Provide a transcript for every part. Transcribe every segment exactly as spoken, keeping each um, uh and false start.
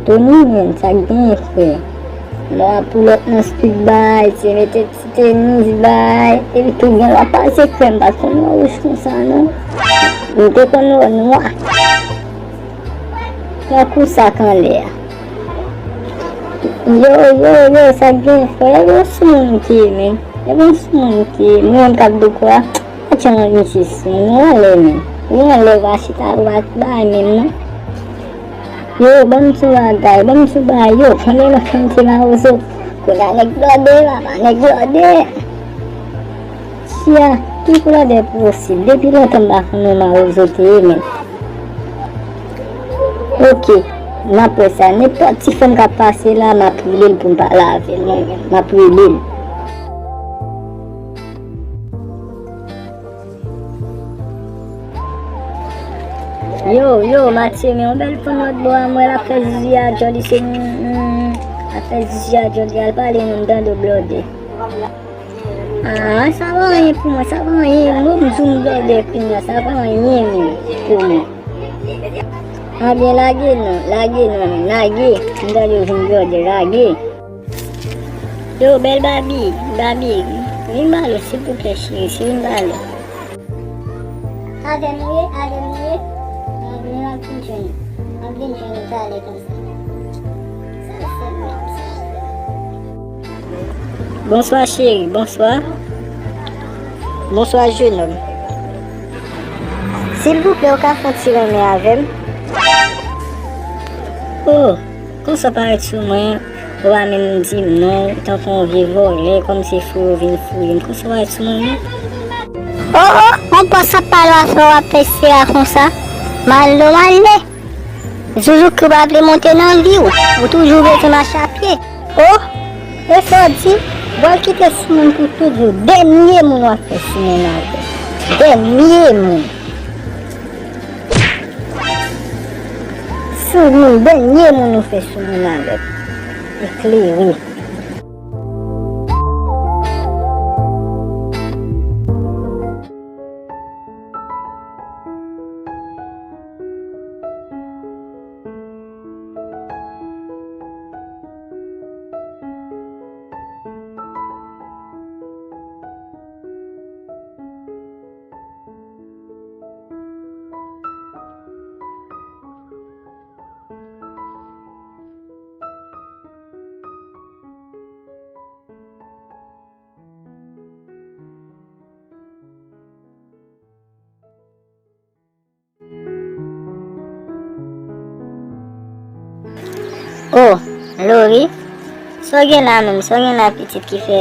Tony, menm, sa k genyen, frè? Lè w ap pull up nan street bay, se mete ti tenis bay, epi tou gen lè w ap pase krèm, pa t konn wè wouj konsa non. M te konn wè w nwa. Tankou sa k anlè a. Yo, yo, yo, sa k gen, frè? Yo, sou moun ki ye, men. Yo, bon, sou moun ki ye. Mwen menm k ap dekwa. Atchan, misye sou moun anlè, men. Ou anlè, ou pa chita, ou pa bay menm, non. Yo, ban m ti bagay, ban m ti bagay, yo, konnen nan kanti mawozo. Kounye a nèg blòde, papa, nèg blòde. Tia, ki koulè de posib? Depi lontan m pa konn yon mawozo te ye, men. Oke, m ap wè sa. Nenpòt ti fanm k ap pase la, m ap rele l pou m pale avè l, mwen menm. M ap rele l. Yo, yo, Matye, men yon bèl fanm lòt bò a, m wè l ap fè zizi a djòl, li se, mm, mm, ap fè zizi a djòl, li al pale moun tande blòde. Ah, sa pa anyen pou mwen, sa pa anyen. Mwen, m di w m blòde kounye a, sa pa anyen menm pou mwen. Anben, lage non, lage non, lage. M tande w vin blòde, lage. Yo, bèl Babi, Babi, vin ba l, silvouplè, cheri, vin ba l. Avè m ou ye, avè m ou ye. Avè m, m ap vin jwenn ou. M ap vin jwenn ou talè konsa. Sa l fè m menm, sa l fè m. Bonswa, cheri, bonswa. Bonswa, jenòm. Silvouplè, ou ka fè yon ti renmen avè m? Oh! Konsa w parèt sou mwen, ou pa menm di m non, tankou yon vye vòlè, kòmsi fou yo vin fouye m. Konsa w parèt sou mwen non. Oh, oh, yon pòs ap pale w a fè w ap fè sera konsa. Mal non, mal ne. Zouzouk ou pa vle monte nan vi w. Ou toujou bezwen mache a pye. Oh, e sa w di, w al kite sou moun pou toujou. Dènye moun w ap fè sou moun avè. Dènye moun. Sou moun, dènye moun ou fè sou moun avè. Eklere. Oh, Lori, sa w gen la menm? Sa w gen la pitit ki fè,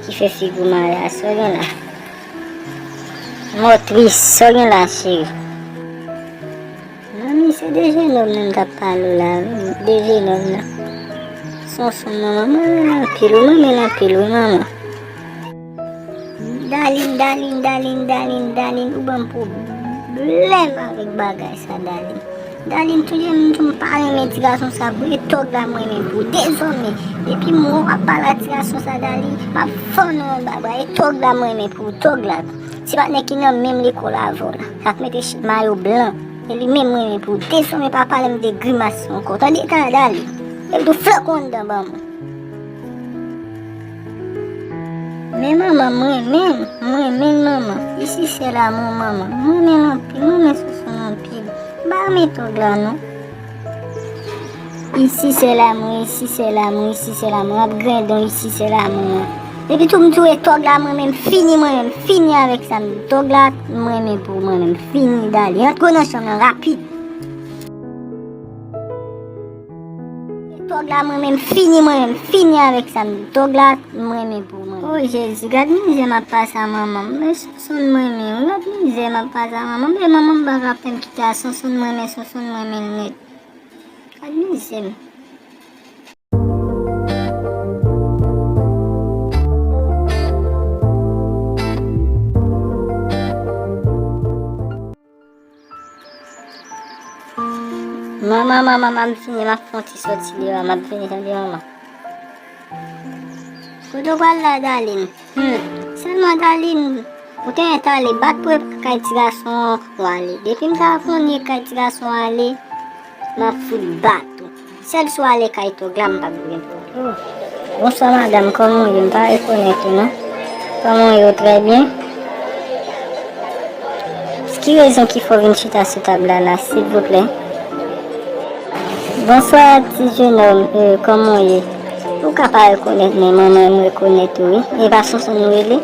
ki fè figi w mare a? Sa w gen la? Motris, sa w gen la, cheri? Manmi, se de jenòm nan m t ap pale w la, wi, de jenòm nan. Sonson, manman, mwen renmen l anpil, wi, mwen renmen l anpil, wi, manman. Dalin, Dalin, Dalin, Dalin, Dalin, ou ban m pwoblèm avèk bagay sa, Dalin. Dalin, tou lè m di w m pa renmen ti gason sa, pou e tòg la m renmen pou ou. Dezòmè, depi m wè w ap pale a ti gason sa, Dalin, m ap fann ou anba bra. E tòg la m renmen pou ou, tòg la. Ti patnè ki nan menm lekòl avè w la, k ap mete ch-, mayo blan. E li menm m renmen pou ou. Dezòmè pa pale m de grimas sa ankò. Tande, tande, Dalin. E m tou flanke w anndan ban mwen. Men manman, m renmen l, m renmen l, manman. Ici c'est l'amour, manman. M renmen l anpil, m renmen Sonson anpil. M pa renmen tòg la, non. Ici c'est l'amour, ici c'est l'amour, ici c'est l'amour. M ap grendon, ici c'est l'amour. Epi tou, m tou e tòg la, mwen menm fini, mwen menm fini avèk sa. M tòg la, mwen menm pou mwen menm fini, Dalin. Antre nan chanm nan rapid. Tòg la, mwen menm fini, mwen menm fini avèk sa. M tòg la, mwen menm pou mwen. Oh, Jezi, gad mizè m ap pase a manman m. Men Sonson mwen menm, gad mizè m ap pase a manman m. Men manman m pa ka fè m kite a Sonson mwen, men Sonson mwen menm nèt. Gad mizè m. Manman, manman, m ap vini, m ap fè yon ti sòti deyò, m ap vini, tande, manman. Kote w pral la, Dalin? Hmm, sèlman, Dalin, ou te gentan ale bat pou e pa kay ti gason an w ale. Depi m ta konnen kay ti gason ale, m ap fout bat ou. Sèl si w ale kay tòg la, m p ap vin pou ou. Bonswa madanm, kòman w ye? M pa rekonèt ou non. Kòman w ye? Ou trè byen? Ki rezon ki fè w vin chita sou tab la la, silvouplè? Bonswa ti jenòm, euh, kòman w ye? Ou ka pa rekonèt mwen, manman m rekonèt ou wi. E pa Sonson nou rele?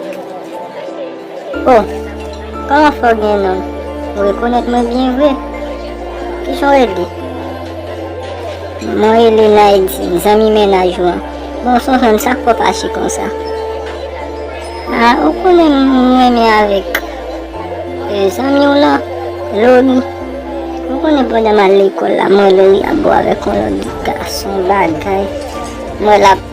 Oh, kòman fè w gen non? Ou rekonèt mwen byen vre? Kijan w rele? Mwen rele Naydi, zanmi mennaj ou an. Bon, Sonson, sa k fè w fache konsa? Ah, ou konnen m renmen avèk, eh, zanmi w lan, Lori. Ou konnen pandan m al lekòl la, mwen Lori ap bò avèk yon lòt gason, bagay. Mwen l ap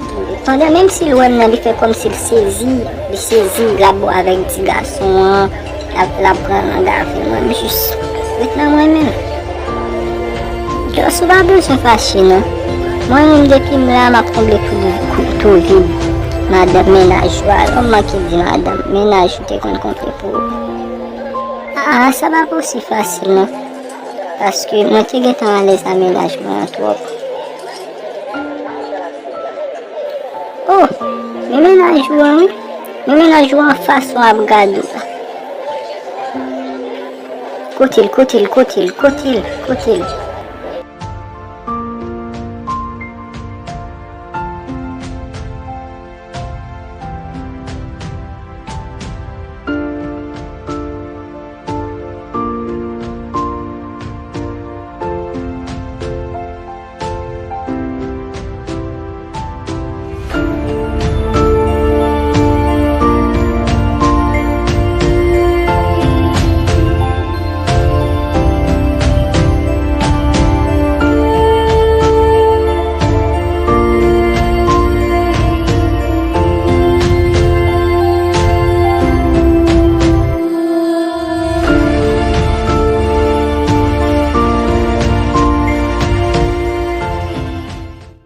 Pandan menm si l wè m nan, li fè kòmsi l sezi, li sezi, l ap bò avèk ti gason an, l ap, l ap pran langa avè mwen, m jis ret nan mwen menm. Jos, ou pa bezwen fache non. Mwen menm depi m la, m ap konble tou, tou vid. Madanm mennaj ou, alò m manke di madanm mennaj ou te konn konble pou ou. Ah, sa pa pou si fasil non. Paske mwen te gentan alèz a mennaj mwen an twòp. Oh, men mennaj ou an wi. Men mennaj ou an fason ap gade w la. Kote l, kote l, kote l, kote l, kote l.